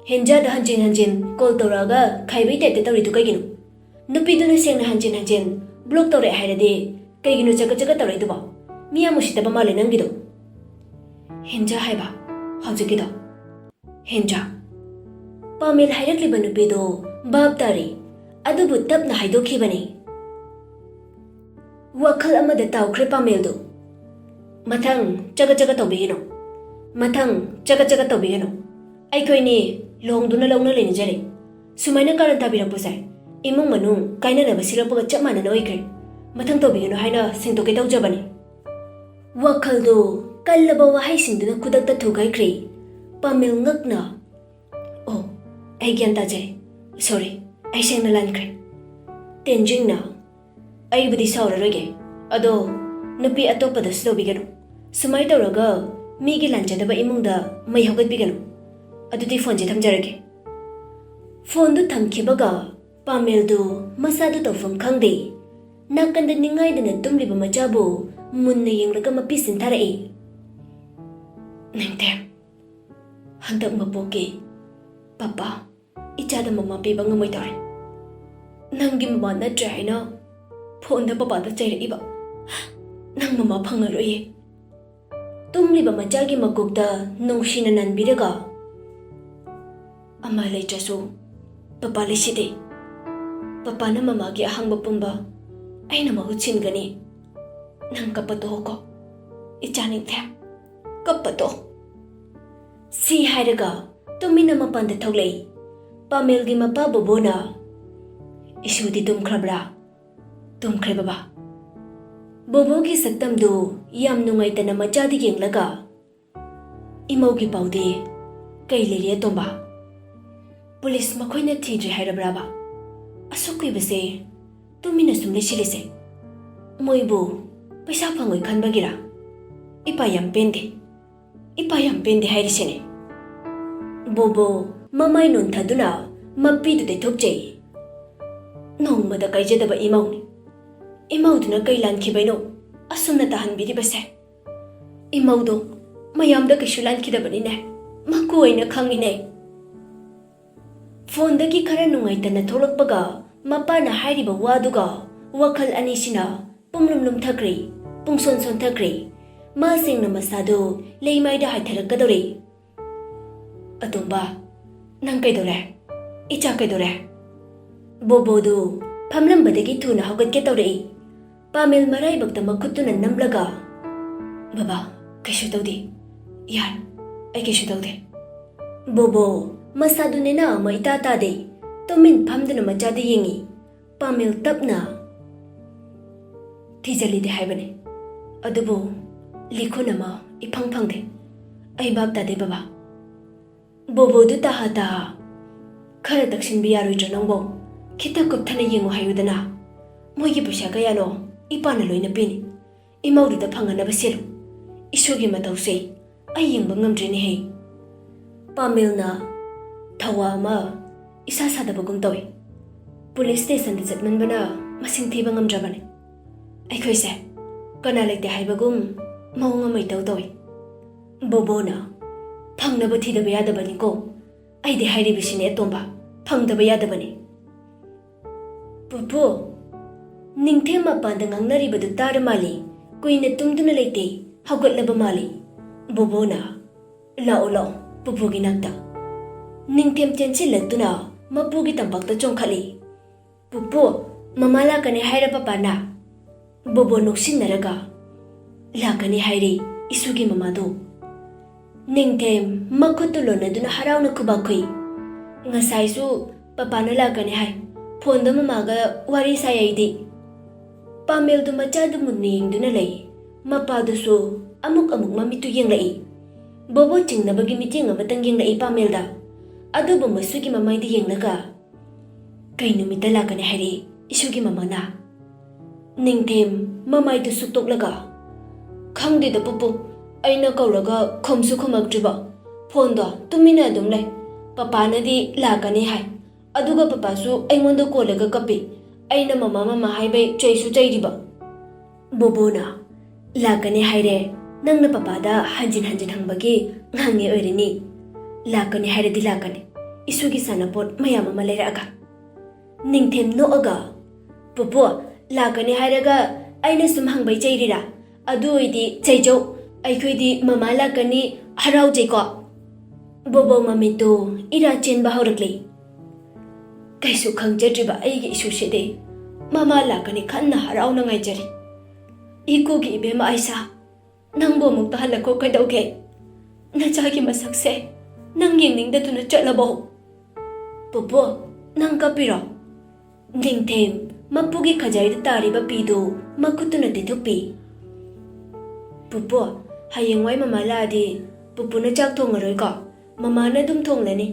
"ꯍꯦꯟꯖꯥꯗ ꯍꯟꯖꯤꯟ ꯍꯟꯖꯤꯟ ꯀꯣꯜ ꯇꯧꯔꯛꯑꯒ ꯈꯥꯏꯕꯩ ꯇꯥꯏꯞꯇ ꯇꯧꯔꯤꯗꯨ ꯀꯩꯒꯤꯅꯣ? ꯅꯨꯄꯤꯗꯨꯅ ꯁꯦꯡꯅ ꯍꯟꯖꯤꯟ ꯍꯟꯖꯤꯟ ꯕ꯭ꯂꯣꯛ ꯇꯧꯔꯛꯑꯦ ꯍꯥꯏꯔꯗꯤ ꯀꯩꯒꯤꯅꯣ ꯆꯒꯠ ꯆꯒꯠ ꯇꯧꯔꯛꯏꯗꯨꯕꯣ? ꯃꯤ ꯌꯥꯝ ꯎꯁꯤꯠꯇꯕ ꯃꯥꯜꯂꯦ ꯅꯪꯒꯤꯗꯣ꯫ ꯍꯦꯟꯖꯥ ꯍꯥꯏꯕ ꯍꯧꯖꯤꯛꯀꯤꯗꯣ? ꯍꯦꯟꯖꯥ꯫ ꯄꯥꯃꯦꯜ ꯍꯥꯏꯔꯛꯂꯤꯕ ꯅꯨꯄꯤꯗꯣ ꯚꯥꯞ ꯇꯥꯔꯦ, ꯑꯗꯨꯕꯨ ꯇꯞꯅ ꯍꯥꯏꯗꯣꯛꯈꯤꯕꯅꯤ꯫ ꯋꯥꯈꯜ ꯑꯃꯗ ꯇꯥꯎꯈ꯭ꯔꯦ ꯄꯥꯃꯦꯜꯗꯨ꯫ ꯃꯊꯪ ꯆꯒꯠ ꯆꯒꯠ ꯇꯧꯕꯤꯒꯅꯨ꯫ ꯃꯊꯪ ꯆꯒꯠ ꯆꯒꯠ ꯇꯧꯕꯤꯒꯅꯨ꯫ ꯑꯩꯈꯣꯏꯅꯤ ꯂꯨꯍꯣꯡꯗꯨꯅ ꯂꯧꯅ ꯂꯩꯅꯖꯔꯦ꯫ ꯁꯨꯃꯥꯏꯅ ꯀꯥꯔꯟ ꯇꯥꯕꯤꯔꯛꯄꯁꯦ ꯏꯃꯨꯡ ꯃꯅꯨꯡ ꯀꯥꯏꯅꯅꯕ ꯁꯤꯜꯂꯛꯄꯒ ꯆꯞ ꯃꯥꯟꯅꯅ ꯑꯣꯏꯈ꯭ꯔꯦ꯫ ꯃꯊꯪ ꯇꯧꯕꯤꯒꯅꯨ ꯍꯥꯏꯅ ꯁꯦꯡꯗꯣꯛꯀꯦ ꯇꯧꯖꯕꯅꯤ꯫ ꯋꯥꯈꯜꯗꯨ ꯀꯜꯂꯕ ꯋꯥꯍꯩꯁꯤꯡꯗꯨꯅ ꯈꯨꯗꯛꯇ ꯊꯨꯒꯥꯏꯈ꯭ꯔꯦ꯫ ꯄꯥꯃꯦꯜ ꯉꯛꯅ, "ꯑꯣ, ꯑꯩ ꯒ꯭ꯌꯥꯟ ꯇꯥꯖꯩ꯫ ꯁꯣꯔꯤ, ꯑꯩ ꯁꯦꯡꯅ ꯂꯥꯟꯈ꯭ꯔꯦ꯫" ꯇꯦꯟꯖꯤꯡꯅ, "ꯑꯩꯕꯨꯗꯤ ꯁꯥꯎꯔꯔꯣꯏꯒꯦ꯫ ꯑꯗꯣ ꯅꯨꯄꯤ ꯑꯇꯣꯞꯄꯗꯁꯨ ꯇꯧꯕꯤꯒꯅꯨ꯫ ꯁꯨꯃꯥꯏ ꯇꯧꯔꯒ ꯃꯤꯒꯤ ꯂꯥꯟꯖꯗꯕ ꯏꯃꯨꯡꯗ ꯃꯩ ꯍꯧꯒꯠꯄꯤꯒꯅꯨ꯫ ꯑꯗꯨꯗꯤ ꯐꯣꯟꯁꯦ ꯊꯝꯖꯔꯒꯦ꯫" ꯐꯣꯟꯗꯨ ꯊꯝꯈꯤꯕꯒ ꯄꯥꯃꯦꯜꯗꯨ ꯃꯁꯥꯗꯨ ꯇꯧꯐꯝ ꯈꯪꯗꯦ꯫ ꯅꯥꯀꯟꯗ ꯅꯤꯡꯉꯥꯏꯗꯅ ꯇꯨꯝꯂꯤꯕ ꯃꯆꯥꯕꯨ ꯃꯨꯟꯅ ꯌꯦꯡꯂꯒ ꯃꯄꯤ ꯁꯤꯟꯊꯥꯔꯛꯏ꯫ "ꯅꯤꯡꯊꯦꯝ, ꯍꯟꯗꯛ ꯃꯄꯣꯛꯀꯤ ꯄꯄꯥ ꯏꯆꯥꯗ ꯃꯃꯥ ꯄꯤꯕ ꯉꯝꯃꯣꯏꯗꯧꯔꯦ꯫ ꯅꯪꯒꯤ ꯃꯃꯥ ꯅꯠꯇ꯭ꯔꯦ ꯍꯥꯏꯅ ꯐꯣꯟꯗ ꯄꯄꯥꯗ ꯆꯩꯔꯛꯏꯕ꯫ ꯅꯪ ꯃꯃꯥ ꯐꯪꯉꯔꯣꯏꯌꯦ꯫" ꯇꯨꯝꯂꯤꯕ ꯃꯆꯥꯒꯤ ꯃꯀꯣꯛꯇ ꯅꯨꯡꯁꯤꯅ ꯅꯟꯕꯤꯔꯒ, "ꯑꯃ ꯂꯩꯇ꯭ꯔꯁꯨ ꯄꯄꯥ ꯂꯩꯁꯤꯗꯤ꯫ ꯄꯄꯥꯅ ꯃꯃꯥꯒꯤ ꯑꯍꯥꯡꯕ ꯄꯨꯝꯕ ꯑꯩꯅ ꯃꯍꯨꯠ ꯁꯤꯟꯒꯅꯤ꯫ ꯅꯪ ꯀꯞꯄ ꯇꯣꯛꯑꯣꯀꯣ, ꯏꯆꯥ ꯅꯤꯡꯊꯦꯝ, ꯀꯞꯄ ꯇꯣꯛꯑꯣ꯫" ꯁꯤ ꯍꯥꯏꯔꯒ ꯇꯨꯃꯤꯟꯅ ꯃꯄꯥꯟꯗ ꯊꯣꯛꯂꯛꯏ꯫ ꯄꯥꯃꯦꯜꯒꯤ ꯃꯄꯥ ꯕꯣꯕꯣꯅ, "ꯏꯁꯨꯗꯤ ꯇꯨꯝꯈ꯭ꯔꯕ꯭ꯔꯥ?" "ꯇꯨꯝꯈ꯭ꯔꯦ ꯕꯕꯥ꯫" ꯕꯣꯕꯣꯒꯤ ꯁꯛꯇꯝꯗꯨ ꯌꯥꯝ ꯅꯨꯡꯉꯥꯏꯇꯅ ꯃꯆꯥꯗ ꯌꯦꯡꯂꯒ, "ꯏꯃꯧꯒꯤ ꯄꯥꯎꯗꯤ ꯀꯩ ꯂꯩꯔꯤ ꯑꯇꯣꯝꯕ? ꯄꯨꯂꯤꯁ ꯃꯈꯣꯏꯅ ꯊꯤꯗ꯭ꯔꯤ ꯍꯥꯏꯔꯕ꯭ꯔꯥꯕ? ꯑꯁꯨꯛ ꯀꯨꯏꯕꯁꯦ ꯇꯨꯃꯤꯟꯅ ꯁꯨꯝ ꯂꯩꯁꯤꯜꯂꯤꯁꯦ? ꯃꯣꯏꯕꯨ ꯄꯩꯁꯥ ꯐꯪꯉꯣꯏ ꯈꯟꯕꯒꯤꯔꯥ? ꯏꯄꯥ ꯌꯥꯝ ꯄꯦꯟꯗꯦ꯫ ꯏꯄꯥ ꯌꯥꯝ ꯄꯦꯟꯗꯦ ꯍꯥꯏꯔꯤꯁꯤꯅꯦ꯫" ꯕꯣꯕꯣ ꯃꯃꯥꯏ ꯅꯣꯟꯊꯗꯨꯅ ꯃꯄꯤꯗꯨ ꯇꯩꯊꯣꯛꯆꯩ꯫ "ꯅꯣꯡꯃꯗ ꯀꯥꯏꯖꯗꯕ ꯏꯃꯧꯅꯤ꯫ ꯏꯃꯧꯗꯨꯅ ꯀꯩ ꯂꯥꯟꯈꯤꯕꯩꯅꯣ ꯑꯁꯨꯝꯅ ꯇꯥꯍꯟꯕꯤꯔꯤꯕꯁꯦ? ꯏꯃꯧꯗꯣ ꯃꯌꯥꯝꯗ ꯀꯩꯁꯨ ꯂꯥꯟꯈꯤꯗꯕꯅꯤꯅꯦ꯫ ꯃꯀꯨ ꯑꯣꯏꯅ ꯈꯪꯉꯤꯅꯦ꯫" ꯐꯣꯟꯗꯒꯤ ꯈꯔ ꯅꯨꯡꯉꯥꯏꯇꯅ ꯊꯣꯛꯂꯛꯄꯒ ꯃꯄꯥꯅ ꯍꯥꯏꯔꯤꯕ ꯋꯥꯗꯨꯒ ꯋꯥꯈꯜ ꯑꯅꯤꯁꯤꯅ ꯄꯨꯝꯂꯨꯝ ꯂꯨꯝꯊꯈ꯭ꯔꯦ, ꯄꯨꯡꯁꯣꯟ ꯁꯣꯟꯊꯈ꯭ꯔꯦ꯫ ꯃꯥꯁꯤꯡꯅ ꯃꯁꯥꯗꯨ ꯂꯩꯃꯥꯏꯗ ꯍꯥꯏꯊꯔꯛꯀꯗꯧꯔꯦ꯫ "ꯑꯇꯣꯝꯕ, ꯅꯪ ꯀꯩꯗꯧꯔꯦ? ꯏꯆꯥ ꯀꯩꯗꯧꯔꯦ?" ꯕꯣꯕꯣꯗꯨ ꯐꯝꯂꯝꯕꯗꯒꯤ ꯊꯨꯅ ꯍꯧꯒꯠꯀꯦ ꯇꯧꯔꯛꯏ꯫ ꯄꯥꯃꯦꯜ ꯃꯔꯥꯏꯕꯛꯇ ꯃꯈꯨꯠꯇꯨꯅ ꯅꯝꯂꯒ, "ꯕꯕꯥ, ꯀꯩꯁꯨ ꯇꯧꯗꯦ꯫ ꯌꯥꯔꯦ, ꯑꯩ ꯀꯩꯁꯨ ꯇꯧꯗꯦ꯫" ꯕꯣꯕꯣ ꯃꯁꯥꯗꯨ ꯅꯦꯅꯥ ꯑꯃ ꯏꯇꯥ ꯇꯥꯗꯦ꯫ ꯇꯨꯃꯤꯟ ꯐꯝꯗꯨꯅ ꯃꯆꯥꯗ ꯌꯦꯡꯉꯤ꯫ ꯄꯥꯃꯦꯜ ꯇꯞꯅ, "ꯊꯤꯖꯤꯜꯂꯤꯗꯤ ꯍꯥꯏꯕꯅꯤ, ꯑꯗꯨꯕꯨ ꯂꯤꯈꯨꯟ ꯑꯃ ꯏꯐꯪ ꯐꯪꯗꯦ꯫ ꯑꯩ ꯚꯥꯞ ꯇꯥꯗꯦ, ꯕꯕꯥ꯫" ꯕꯣꯕꯣꯗꯨ ꯇꯥꯍꯥ ꯇꯥꯍꯥ, "ꯈꯔ ꯇꯛꯁꯤꯟꯕ ꯌꯥꯔꯣꯏꯗ꯭ꯔꯣ ꯅꯪꯕꯣ? ꯈꯤꯇ ꯀꯨꯞꯊꯅ ꯌꯦꯡꯉꯨ ꯍꯥꯏꯌꯨꯗꯅ꯫ ꯃꯣꯏꯒꯤ ꯄꯩꯁꯥ ꯀꯌꯥꯅꯣ ꯏꯄꯥꯅ ꯂꯣꯏꯅ ꯄꯤꯅꯤ꯫ ꯏꯃꯧꯗꯨꯗ ꯐꯪꯉꯅꯕ ꯁꯤꯜꯂꯨ꯫ ꯏꯁꯨꯒꯤ ꯃꯇꯧꯁꯦ ꯑꯩ ꯌꯦꯡꯕ ꯉꯝꯗ꯭ꯔꯦꯅꯦꯍꯦ꯫" ꯄꯥꯃꯦꯜꯅ ꯊꯋꯥ ꯑꯃ ꯏꯁꯥ ꯁꯥꯗꯕꯒꯨꯝ ꯇꯧꯏ꯫ "ꯄꯨꯂꯤꯁ ꯁ꯭ꯇꯦꯁꯟꯗ ꯆꯠꯃꯟꯕꯅ ꯃꯁꯤꯡ ꯊꯤꯕ ꯉꯝꯗ꯭ꯔꯕꯅꯤ꯫ ꯑꯩꯈꯣꯏꯁꯦ ꯀꯅꯥ ꯂꯩꯇꯦ ꯍꯥꯏꯕꯒꯨꯝ ꯃꯑꯣꯡ ꯑꯃ ꯏꯇꯧ ꯇꯧꯏ꯫" ꯕꯣꯕꯣꯅ, "ꯐꯪꯅꯕ ꯊꯤꯗꯕ ꯌꯥꯗꯕꯅꯤꯀꯣ꯫ ꯑꯩꯗꯤ ꯍꯥꯏꯔꯤꯕꯁꯤꯅꯦ ꯑꯇꯣꯝꯕ, ꯐꯪꯗꯕ ꯌꯥꯗꯕꯅꯤ꯫" "ꯄꯨꯄꯨ!" ꯅꯤꯡꯊꯦꯝ ꯃꯄꯥꯟꯗ ꯉꯥꯡꯅꯔꯤꯕꯗꯨ ꯇꯥꯔ ꯃꯥꯜꯂꯤ꯫ ꯀꯨꯏꯅ ꯇꯨꯝꯗꯨꯅ ꯂꯩꯇꯦ, ꯍꯧꯒꯠꯂꯕ ꯃꯥꯜꯂꯤ꯫ ꯕꯣꯕꯣꯅ, "ꯂꯥꯛꯑꯣ, ꯂꯥꯛꯑꯣ, ꯄꯨꯄꯨꯒꯤ ꯅꯥꯛꯇ꯫" ꯅꯤꯡꯊꯦꯝ ꯆꯦꯟꯁꯤꯜꯂꯛꯇꯨꯅ ꯃꯄꯨꯒꯤ ꯇꯝꯄꯥꯛꯇ ꯆꯣꯡꯈꯠꯂꯤ꯫ "ꯄꯨꯄꯨ, ꯃꯃꯥ ꯂꯥꯛꯀꯅꯤ ꯍꯥꯏꯔ ꯄꯄꯥꯅ?" ꯕꯣꯕꯣ ꯅꯣꯛꯁꯤꯟꯅꯔꯒ, "ꯂꯥꯛꯀꯅꯤ ꯍꯥꯏꯔꯦ ꯏꯁꯨꯒꯤ ꯃꯃꯥꯗꯣ꯫" ꯅꯤꯡꯊꯦꯝ ꯃꯈꯨꯠꯇꯨ ꯂꯣꯟꯅꯗꯨꯅ ꯍꯔꯥꯎꯅ ꯈꯨꯕꯥꯛ ꯈꯨꯏ꯫ "ꯉꯁꯥꯏꯁꯨ ꯄꯄꯥꯅ ꯂꯥꯛꯀꯅꯤ ꯍꯥꯏ, ꯐꯣꯟꯗ ꯃꯃꯥꯒ ꯋꯥꯔꯤ ꯁꯥꯏ ꯑꯩꯗꯤ꯫" ꯄꯥꯃꯦꯜꯗꯨ ꯃꯆꯥꯗꯨ ꯃꯨꯟꯅ ꯌꯦꯡꯗꯨꯅ ꯂꯩ꯫ ꯃꯄꯥꯗꯨꯁꯨ ꯑꯃꯨꯛ ꯑꯃꯨꯛ ꯃꯃꯤꯠꯇꯨ ꯌꯦꯡꯂꯛꯏ꯫ ꯕꯣꯕꯣ ꯆꯤꯡꯅꯕꯒꯤ ꯃꯤꯠꯌꯦꯡ ꯑꯃꯇꯪ ꯌꯦꯡꯂꯛꯏ ꯄꯥꯃꯦꯜꯗ꯫ ꯑꯗꯨꯕꯨ ꯃꯁꯨꯒꯤ ꯃꯃꯥꯏꯗ ꯌꯦꯡꯂꯒ, "ꯀꯩ ꯅꯨꯃꯤꯠꯇ ꯂꯥꯛꯀꯅꯤ ꯍꯥꯏꯔꯛꯏ ꯏꯁꯨꯒꯤ ꯃꯃꯥꯅ?" ꯅꯤꯡꯊꯦꯝ ꯃꯃꯥꯏꯗꯨ ꯁꯨꯛꯇꯣꯛꯂꯒ, "ꯈꯪꯗꯦꯗ ꯄꯨꯄꯨ, ꯑꯩꯅ ꯀꯧꯔꯒ ꯈꯨꯝꯁꯨ ꯈꯨꯝꯃꯛꯇ꯭ꯔꯤꯕ꯫ ꯐꯣꯟꯗꯣ ꯇꯨꯃꯤꯟꯅ ꯑꯗꯨꯝ ꯂꯩ꯫ ꯄꯄꯥꯅꯗꯤ ꯂꯥꯛꯀꯅꯤ ꯍꯥꯏ, ꯑꯗꯨꯒ ꯄꯄꯥꯁꯨ ꯑꯩꯉꯣꯟꯗ ꯀꯣꯜꯂꯒ ꯀꯞꯄꯤ꯫ ꯑꯩꯅ ꯃꯃꯥ ꯃꯃꯥ ꯍꯥꯏꯕꯩ ꯆꯩꯁꯨ ꯆꯩꯔꯤꯕ꯫" ꯕꯣꯕꯣꯅ, "ꯂꯥꯛꯀꯅꯤ ꯍꯥꯏꯔꯦ, ꯅꯪꯅ ꯄꯄꯥꯗ ꯍꯟꯖꯤꯟ ꯍꯟꯖꯤꯟ ꯍꯪꯕꯒꯤ ꯉꯥꯡꯉꯦ ꯑꯣꯏꯔꯅꯤ꯫ ꯂꯥꯛꯀꯅꯤ ꯍꯥꯏꯔꯗꯤ ꯂꯥꯛꯀꯅꯤ, ꯏꯁꯨꯒꯤ ꯁꯥꯟꯅꯄꯣꯠ ꯃꯌꯥꯝ ꯑꯃ ꯂꯩꯔꯛꯑꯒ꯫" ꯅꯤꯡꯊꯦꯝ ꯅꯣꯛꯑꯒ, "ꯄꯨꯄꯨ, ꯂꯥꯛꯀꯅꯤ ꯍꯥꯏꯔꯒ ꯑꯩꯅ ꯁꯨꯝ ꯍꯪꯕꯩ ꯆꯩꯔꯤꯔꯥ? ꯑꯗꯨ ꯑꯣꯏꯗꯤ ꯆꯩꯖꯧ꯫ ꯑꯩꯈꯣꯏꯗꯤ ꯃꯃꯥ ꯂꯥꯛꯀꯅꯤ ꯍꯔꯥꯎꯖꯩꯀꯣ꯫ ꯕꯣꯕꯣ ꯃꯃꯤꯠꯇꯨ ꯏꯔꯥ ꯆꯦꯟꯕ ꯍꯧꯔꯛꯂꯤ꯫ ꯀꯩꯁꯨ ꯈꯪꯖꯗ꯭ꯔꯤꯕ ꯑꯩꯒꯤ ꯏꯁꯨꯁꯤꯗꯤ ꯃꯃꯥ ꯂꯥꯛꯀꯅꯤ ꯈꯟꯅ ꯍꯔꯥꯎꯅ ꯉꯥꯏꯖꯔꯤ꯫ ꯏꯀꯨꯒꯤ ꯏꯕꯦꯝꯃ ꯑꯥꯏꯁꯥ, ꯅꯪꯕꯨ ꯑꯃꯨꯛꯇ ꯍꯜꯂꯛꯈꯣ ꯀꯩꯗꯧꯒꯦ? ꯅꯆꯥꯒꯤ ꯃꯁꯛꯁꯦ ꯅꯪ ꯌꯦꯡꯅꯤꯡꯗꯗꯨꯅ ꯆꯠꯂꯕꯣ? ꯄꯨꯄꯨ, ꯅꯪ ꯀꯞꯄꯤꯔꯣ? ꯅꯤꯡꯊꯦꯝ ꯃꯄꯨꯒꯤ ꯈꯖꯥꯏꯗ ꯇꯥꯔꯤꯕ ꯄꯤꯗꯨ ꯃꯈꯨꯠꯇꯨꯅ ꯇꯩꯊꯣꯛꯄꯤ꯫ ꯄꯨꯄꯨ, ꯍꯌꯦꯡꯋꯥꯏ ꯃꯃꯥ ꯂꯥꯛꯑꯗꯤ ꯄꯨꯄꯨꯅ ꯆꯥꯛ ꯊꯣꯡꯉꯔꯣꯏꯀꯣ? ꯃꯃꯥꯅ ꯑꯗꯨꯝ ꯊꯣꯡꯂꯅꯤ꯫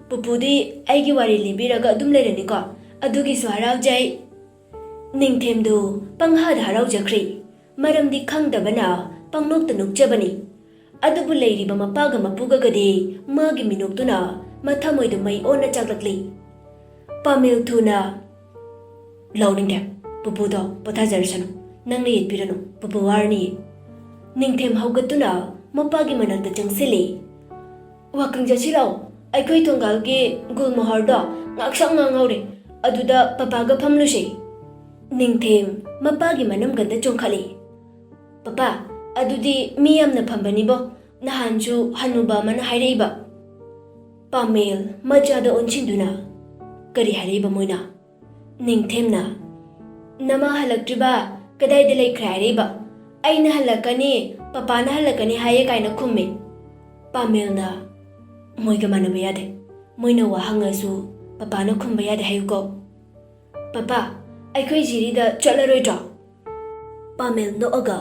ꯄꯨꯄꯨꯗꯤ ꯑꯩꯒꯤ ꯋꯥꯔꯤ ꯂꯤꯕꯤꯔꯒ ꯑꯗꯨꯝ ꯂꯩꯔꯅꯤꯀꯣ? ꯑꯗꯨꯒꯤꯁꯨ ꯍꯔꯥꯎꯖꯩ꯫ ꯅꯤꯡꯊꯦꯝꯗꯨ ꯄꯪꯍꯥꯗ ꯍꯔꯥꯎꯖꯈ꯭ꯔꯤ꯫ ꯃꯔꯝꯗꯤ ꯈꯪꯗꯕꯅ ꯄꯪꯅꯣꯛꯇ ꯅꯣꯛꯆꯕꯅꯤ꯫ ꯑꯗꯨꯕꯨ ꯂꯩꯔꯤꯕ ꯃꯄꯥꯒ ꯃꯄꯨꯒꯒꯗꯤ ꯃꯥꯒꯤ ꯃꯤꯅꯣꯛꯇꯨꯅ ꯃꯊꯃꯣꯏꯗ ꯃꯩ ꯑꯣꯟꯅ ꯆꯥꯛꯂꯛꯂꯤ꯫ ꯄꯥꯃꯦꯜ ꯊꯨꯅ, "ꯂꯧꯅꯤꯡꯗꯦ, ꯄꯨꯄꯨꯗꯣ ꯄꯣꯊꯥꯖꯔꯁꯅꯨ, ꯅꯪꯅ ꯌꯦꯠꯄꯤꯔꯅꯨ, ꯄꯨꯄꯨ ꯋꯥꯔꯅꯤ꯫" ꯅꯤꯡꯊꯦꯝ ꯍꯧꯒꯠꯇꯨꯅ ꯃꯄꯥꯒꯤ ꯃꯅꯥꯛꯇ ꯆꯪꯁꯤꯜꯂꯤ꯫ "ꯋꯥꯀꯤꯡ ꯆꯠꯁꯤ ꯂꯥꯎ, ꯑꯩꯈꯣꯏ ꯊꯣꯡꯒꯥꯜꯒꯤ ꯒꯨꯜ ꯃꯣꯍꯣꯔꯗꯣ ꯉꯥꯛꯁꯪ ꯉꯥꯡꯍꯧꯔꯦ, ꯑꯗꯨꯗ ꯄꯄꯥꯒ ꯐꯝꯂꯨꯁꯦ꯫" ꯅꯤꯡꯊꯦꯝ ꯃꯄꯥꯒꯤ ꯃꯅꯝꯒꯟꯗ ꯆꯣꯡꯈꯠꯂꯤ꯫ "ꯄꯄꯥ, ꯑꯗꯨꯗꯤ ꯃꯤ ꯌꯥꯝꯅ ꯐꯝꯕꯅꯤꯕꯣ, ꯅꯍꯥꯟꯁꯨ ꯍꯅꯨꯕ ꯑꯃꯅ ꯍꯥꯏꯔꯛꯏꯕ꯫" ꯄꯥꯃꯦꯜ ꯃꯆꯥꯗ ꯑꯣꯟꯁꯤꯟꯗꯨꯅ, "ꯀꯔꯤ ꯍꯥꯏꯔꯛꯏꯕ ꯃꯣꯏꯅ?" ꯅꯤꯡꯊꯦꯝꯅ, "ꯅꯃꯥ ꯍꯜꯂꯛꯇ꯭ꯔꯤꯕ, ꯀꯗꯥꯏꯗ ꯂꯩꯈ꯭ꯔꯦ ꯍꯥꯏꯔꯛꯏꯕ? ꯑꯩꯅ ꯍꯜꯂꯛꯀꯅꯤ, ꯄꯄꯥꯅ ꯍꯜꯂꯛꯀꯅꯤ ꯍꯥꯏꯌꯦ" ꯀꯥꯏꯅ ꯈꯨꯝꯃꯤ꯫ ꯄꯥꯃꯦꯜꯅ, "ꯃꯣꯏꯒ ꯃꯥꯟꯅꯕ ꯌꯥꯗꯦ, ꯃꯣꯏꯅ ꯋꯥ ꯍꯪꯉꯁꯨ ꯄꯄꯥꯅ ꯈꯨꯝꯕ ꯌꯥꯗꯦ ꯍꯥꯏꯌꯨꯀꯣ꯫" "ꯄꯄꯥ, ꯑꯩꯈꯣꯏ ꯖꯤꯔꯤꯗ ꯆꯠꯂꯔꯣꯏꯗ꯭ꯔꯣ?" ꯄꯥꯃꯦꯜ ꯅꯣꯛꯑꯒ,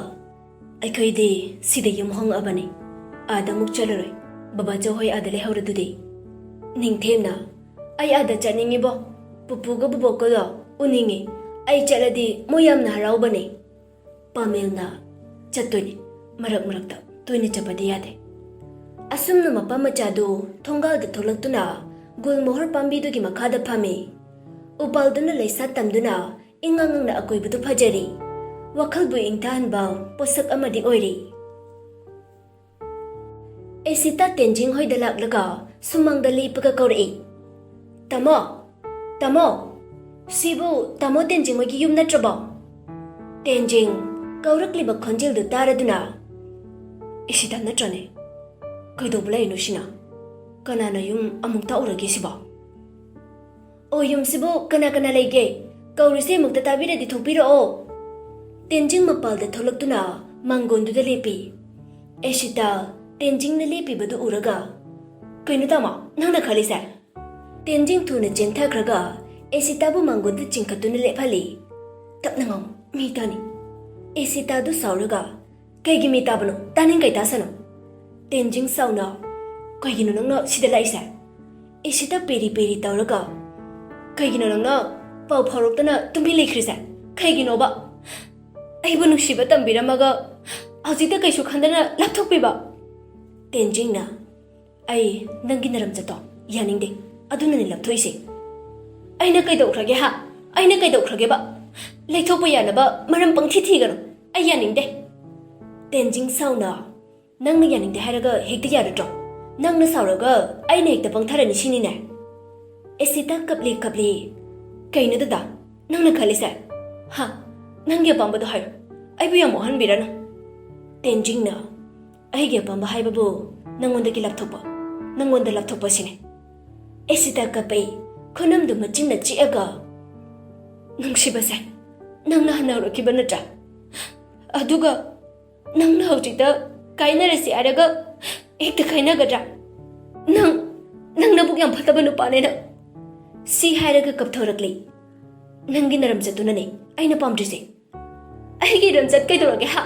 "ꯑꯩꯈꯣꯏꯗꯤ ꯁꯤꯗ ꯌꯨꯝ ꯍꯣꯡꯉꯛꯑꯕꯅꯤ, ꯑꯥꯗ ꯑꯃꯨꯛ ꯆꯠꯂꯔꯣꯏ, ꯕꯕꯥꯆꯧ ꯍꯣꯏ ꯑꯥꯗ ꯂꯩꯍꯧꯔꯗꯨꯗꯤ꯫" ꯅꯤꯡꯊꯦꯝꯅ, "ꯑꯩ ꯑꯥꯗ ꯆꯠꯅꯤꯡꯉꯤꯕꯣ, ꯄꯨꯄꯨꯒ ꯕꯨꯕꯣꯛꯀꯗꯣ ꯎꯅꯤꯡꯉꯤ, ꯑꯩ ꯆꯠꯂꯗꯤ ꯃꯣꯏ ꯌꯥꯝꯅ ꯍꯔꯥꯎꯕꯅꯦ꯫" ꯄꯥꯃꯦꯜꯅ, "ꯆꯠꯇꯣꯏꯅꯤ, ꯃꯔꯛ ꯃꯔꯛꯇ, ꯇꯣꯏꯅ ꯆꯠꯄꯗꯤ ꯌꯥꯗꯦ꯫" ꯑꯁꯨꯝꯅ ꯃꯄꯥ ꯃꯆꯥꯗꯨ ꯊꯣꯡꯒꯥꯜꯗ ꯊꯣꯛꯂꯛꯇꯨꯅ ꯒꯨꯜ ꯃꯣꯍꯣꯔ ꯄꯥꯝꯕꯤꯗꯨꯒꯤ ꯃꯈꯥꯗ ꯐꯝꯃꯤ꯫ ꯎꯄꯥꯜꯗꯨꯅ ꯂꯩꯁꯥ ꯇꯝꯗꯨꯅ ꯏꯉꯥꯡ ꯉꯥꯡꯅ ꯑꯀꯣꯏꯕꯗꯨ ꯐꯖꯔꯤ꯫ ꯋꯥꯈꯜꯕꯨ ꯏꯪꯊꯍꯟꯕ ꯄꯣꯠꯁꯛ ꯑꯃꯗꯤ ꯑꯣꯏꯔꯤ꯫ ꯑꯦꯁꯤꯇꯥ ꯇꯦꯟꯖꯤꯡ ꯍꯣꯏꯗ ꯂꯥꯛꯂꯒ ꯁꯨꯃꯥꯡꯗ ꯂꯦꯞꯄꯒ ꯀꯧꯔꯛꯏ, "ꯇꯥꯃꯣ, ꯇꯥꯃꯣ, ꯁꯤꯕꯨ ꯇꯥꯃꯣ ꯇꯦꯟꯖꯤꯡ ꯍꯣꯏꯒꯤ ꯌꯨꯝ ꯅꯠꯇ꯭ꯔꯕꯣ?" ꯇꯦꯟꯖꯤꯡ ꯀꯧꯔꯛꯂꯤꯕ ꯈꯣꯟꯖꯦꯜꯗꯨ ꯇꯥꯔꯗꯨꯅ, "ꯏꯁꯤꯇꯥ ꯅꯠꯇ꯭ꯔꯅꯦ? ꯀꯩꯗꯧꯕ ꯂꯩꯔꯤꯅꯣ ꯁꯤꯅ? ꯀꯅꯥꯅ ꯌꯨꯝ ꯑꯃꯨꯛ ꯇꯥꯛꯎꯔꯒꯦ ꯁꯤꯕꯣ? ꯑꯣ, ꯌꯨꯝꯁꯤꯕꯨ ꯀꯅꯥ ꯀꯅꯥ ꯂꯩꯒꯦ? ꯀꯧꯔꯤꯁꯦ ꯑꯃꯨꯛꯇ ꯇꯥꯕꯤꯔꯗꯤ ꯊꯣꯛꯄꯤꯔꯛꯑꯣ꯫" ꯇꯦꯟꯖꯤꯡ ꯃꯄꯥꯜꯗ ꯊꯣꯛꯂꯛꯇꯨꯅ ꯃꯥꯡꯒꯣꯟꯗꯨꯗ ꯂꯦꯞꯄꯤ꯫ ꯑꯦꯁꯤꯇꯥ ꯇꯦꯟꯖꯤꯡꯅ ꯂꯦꯞꯄꯤꯕꯗꯨ ꯎꯔꯒ, "ꯀꯩꯅꯣ ꯇꯥꯃꯣ, ꯅꯪꯅ ꯈꯜꯂꯤꯁꯦ?" ꯇꯦꯟꯖꯤꯡ ꯊꯨꯅ ꯆꯦꯟꯊꯈ꯭ꯔꯒ ꯑꯦꯁꯤꯇꯥꯕꯨ ꯃꯥꯡꯒꯣꯟꯗ ꯆꯤꯡꯈꯠꯇꯨꯅ ꯂꯦꯞꯍꯜꯂꯤ꯫ "ꯇꯞꯅ ꯉꯥꯡꯉꯨ, ꯃꯤ ꯇꯥꯅꯤ꯫" ꯑꯦꯁꯤꯇꯥꯗꯨ ꯁꯥꯎꯔꯒ, "ꯀꯩꯒꯤ ꯃꯤ ꯇꯥꯕꯅꯣ? ꯇꯥꯅꯤꯡ ꯀꯩ ꯇꯥꯁꯅꯣ?" ꯇꯦꯟꯖꯤꯡ ꯁꯥꯎꯅ, "ꯀꯩꯒꯤꯅꯣ ꯅꯪꯅ ꯁꯤꯗ ꯂꯥꯛꯏꯁꯦ?" ꯑꯦꯁꯤꯇꯥ ꯄꯦꯔꯤ ꯄꯦꯔꯤ ꯇꯧꯔꯒ, "ꯀꯩꯒꯤꯅꯣ ꯅꯪꯅ ꯄꯥꯎ ꯐꯥꯎꯔꯛꯇꯅ ꯇꯨꯃꯤꯟ ꯂꯩꯈ꯭ꯔꯤꯁꯦ? ꯀꯩꯒꯤꯅꯣꯕ? ꯑꯩꯕꯨ ꯅꯨꯡꯁꯤꯕ ꯇꯝꯕꯤꯔꯝꯃꯒ ꯍꯧꯖꯤꯛꯇ ꯀꯩꯁꯨ ꯈꯟꯗꯅ ꯂꯥꯞꯊꯣꯛꯄꯤꯕ?" ꯇꯦꯟꯖꯤꯡꯅ, "ꯑꯩ ꯅꯪꯒꯤ ꯅꯔꯝꯆꯠꯇꯣ ꯌꯥꯅꯤꯡꯗꯦ, ꯑꯗꯨꯅꯅꯦ ꯂꯥꯞꯊꯣꯛꯏꯁꯦ꯫" "ꯑꯩꯅ ꯀꯩꯗꯧꯈ꯭ꯔꯒꯦ ꯍꯥ? ꯑꯩꯅ ꯀꯩꯗꯧꯈ꯭ꯔꯒꯦꯕ? ꯂꯩꯊꯣꯛꯄ ꯌꯥꯅꯕ ꯃꯔꯝ ꯄꯪꯊꯤ ꯊꯤꯒꯅꯨ꯫ ꯑꯩ ꯌꯥꯅꯤꯡꯗꯦ꯫" ꯇꯦꯟꯖꯤꯡ ꯁꯥꯎꯅ, "ꯅꯪꯅ ꯌꯥꯅꯤꯡꯗꯦ ꯍꯥꯏꯔꯒ ꯍꯦꯛꯇ ꯌꯥꯔꯗ꯭ꯔꯣ? ꯅꯪꯅ ꯁꯥꯎꯔꯒ ꯑꯩꯅ ꯍꯦꯛꯇ ꯄꯪꯊꯔꯅꯤ ꯁꯤꯅꯤꯅꯦ?" ꯑꯦꯁꯤꯇꯥ ꯀꯞꯂꯤ ꯀꯞꯂꯤ, "ꯀꯩꯅꯣ ꯗꯗꯥ, ꯅꯪꯅ ꯈꯜꯂꯤꯁꯦ? ꯍꯥ? ꯅꯪꯒꯤ ꯑꯄꯥꯝꯕꯗꯣ ꯍꯥꯏꯔꯣ꯫ ꯑꯩꯕꯨ ꯌꯥꯝ ꯋꯥꯍꯟꯕꯤꯔꯅꯨ꯫" ꯇꯦꯟꯖꯤꯡꯅ, "ꯑꯩꯒꯤ ꯑꯄꯥꯝꯕ ꯍꯥꯏꯕꯕꯨ ꯅꯪꯉꯣꯟꯗꯒꯤ ꯂꯥꯞꯊꯣꯛꯄ, ꯅꯪꯉꯣꯟꯗ ꯂꯥꯞꯊꯣꯛꯄ ꯁꯤꯅꯦ꯫" ꯑꯦꯁꯤꯇꯥ ꯀꯞꯄꯩ, ꯈꯨꯅꯝꯗꯨ ꯃꯆꯤꯟꯅ ꯆꯤꯛꯑꯒ, "ꯅꯨꯡꯁꯤꯕꯁꯦ, ꯅꯪꯅ ꯍꯟꯅ ꯍꯧꯔꯛꯈꯤꯕ ꯅꯠꯇ꯭ꯔꯥ? ꯑꯗꯨꯒ ꯅꯪꯅ ꯍꯧꯖꯤꯛꯇ ꯀꯥꯏꯅꯔꯁꯤ ꯍꯥꯏꯔꯒ ꯍꯦꯛꯇ ꯀꯥꯏꯅꯒꯗ꯭ꯔꯥ? ꯅꯪ, ꯅꯪ ꯅꯕꯨꯛ ꯌꯥꯝ ꯐꯠꯇꯕ ꯅꯨꯄꯥꯅꯦ ꯅꯪ꯫" ꯁꯤ ꯍꯥꯏꯔꯒ ꯀꯞꯊꯣꯔꯛꯂꯤ꯫ "ꯅꯪꯒꯤ ꯅꯔꯝꯆꯠꯇꯨꯅꯅꯦ ꯑꯩꯅ ꯄꯥꯝꯗ꯭ꯔꯤꯁꯦ꯫" "ꯑꯩꯒꯤ ꯔꯝꯆꯠ ꯀꯩꯗꯧꯔꯒꯦ ꯍꯥ?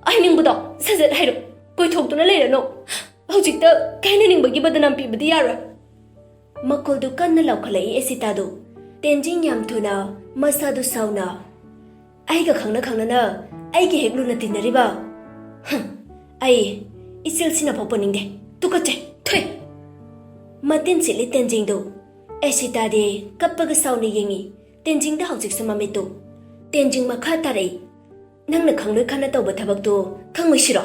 ꯍꯥꯏꯅꯤꯡꯕꯗꯣ ꯁꯠ ꯁꯠ ꯍꯥꯏꯔꯣ꯫ ꯀꯣꯏꯊꯣꯛꯇꯨꯅ ꯂꯩꯔꯅꯨ꯫ ꯍꯧꯖꯤꯛꯇ ꯀꯥꯏꯅꯅꯤꯡꯕꯒꯤ ꯕꯗꯅꯥꯝ ꯄꯤꯕꯗꯤ ꯌꯥꯔꯣꯏ꯫" ꯃꯈꯣꯜꯗꯨ ꯀꯟꯅ ꯂꯥꯎꯈꯠꯂꯛꯏ ꯑꯦꯁꯤꯇꯥꯗꯨ꯫ ꯇꯦꯟꯖꯤꯡ ꯌꯥꯝ ꯊꯨꯅ ꯃꯁꯥꯗꯨ ꯁꯥꯎꯅ, "ꯑꯩꯒ ꯈꯪꯅ ꯈꯪꯅꯅ ꯑꯩꯒ ꯍꯦꯛ ꯂꯨꯅ ꯇꯤꯟꯅꯔꯤꯕ? ꯍꯝ, ꯑꯩ ꯏꯆꯤꯜꯁꯤꯅ ꯐꯥꯎ ꯄꯨꯅꯤꯡꯗꯦ꯫ ꯇꯨꯀꯠꯆꯩ꯫ ꯊꯨꯏ!" ꯃꯇꯤꯟ ꯁꯤꯠꯂꯤ ꯇꯦꯟꯖꯤꯡꯗꯨ꯫ ꯑꯦꯁꯤꯇꯥꯗꯤ ꯀꯞꯄꯒ ꯁꯥꯎꯅ ꯌꯦꯡꯉꯤ ꯇꯦꯟꯖꯤꯡꯗ ꯍꯧꯖꯤꯛꯁꯨ ꯃꯃꯤꯠꯇꯨ꯫ ꯇꯦꯟꯖꯤꯡ ꯃꯈꯥ ꯇꯥꯔꯛꯏ, "ꯅꯪꯅ ꯈꯪꯂꯣꯏ ꯈꯟꯅ ꯇꯧꯕ ꯊꯕꯛꯇꯨ ꯈꯪꯉꯣꯏꯁꯤꯔꯣ?